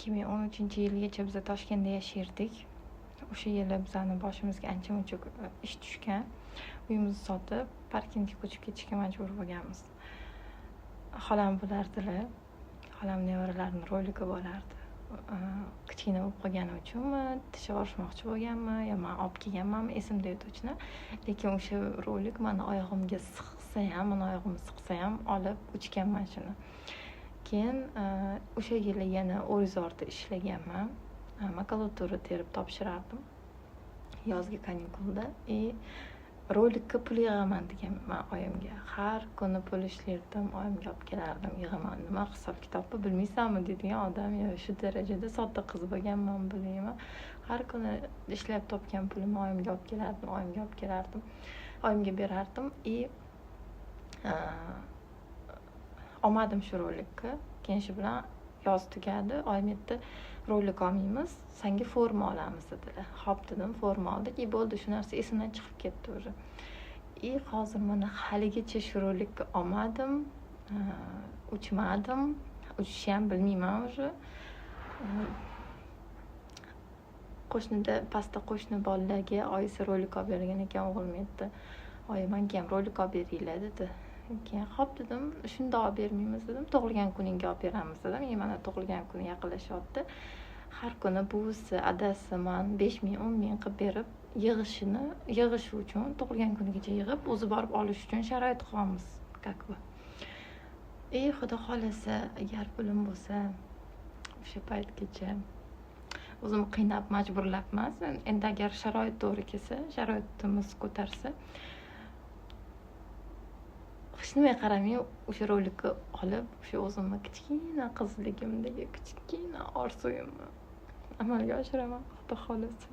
2013-yilgacha biz Toshkentda yashardik. O'sha yili bizani boshimizga ancha muncha ish tushgan. Uyimizni sotib, Parkentga ko'chib ketishga majbur bo'lganmiz. Xolam bo'lardilar. Xolam nevaralarini roligi bo'lardi. Kichkina bo'lib qolgani uchunmi, tashlab yuborishmoqchi bo'lganmi, yo man olib kelganmanmi, esimda yo'q точно. Lekin o'sha rolik mani oyog'imga siqsa ham, mani oyog'imni siqsa ham olib uchganman shuni. Keyin o'sha yili yana O'rizorda ishlaganman. Makulatura terib topshirardim yozgi kanikulda и rolikka pul yig'aman deganman oyimga. Har kuni pul ishlardim, oyimga olib kelardim, yig'aman. Nima, hisob kitobni bilmaysanmi deydigan odam, yo shu darajada sodda qiz bo'lganman, bilmayman. Har kuni ishlab topgan pulimni oyimga olib kelardim, oyimga olib kelardim, oyimga berardim и olmadim shu rolikni. Keyin shu bilan yoz tugadi. Oyim aytdi: "Rolik olmaymiz, sanga forma olamiz", dedilar. Xo'p dedim, forma oldik и bo'ldi, shu narsa esimdan chiqib ketdi уже. И hozir mana haligacha shu rolikni olmadim, uchmadim, uchishni ham bilmayman уже. Qo'shnida, pastda qo'shni bolalarga oyisi rolik olib bergan ekan, o'g'lim aytdi: "Oyi, manga ham rolik olib beringlar", dedi. Keyin "Xo'p", dedim, "shundoq olib bermaymiz", dedim, "tug'ilgan kuningga olib beramiz", dedim. И mana tug'ilgan kuni yaqinlashyapti. Har kuni buvisi, adasi man 5 ming, 10 ming qilib berib yig'ishini, yig'ishi uchun, tug'ilgan kunigacha yig'ib, o'zi borib olish uchun sharoit qilyapmiz, как бы. И Xudo xohlasa, agar pulim bo'lsa, o'sha paytgacha o'zimni qiynab, majburlab emas, endi agar sharoit to'g'ri kelsa, sharoitimiz ko'tarsa, hech nimaga qaramay o'sha rolikni olib, o'sha o'zimni kichkina qizligimdagi kichkina orzuyimni amalga oshiraman, Xudo xohlasa.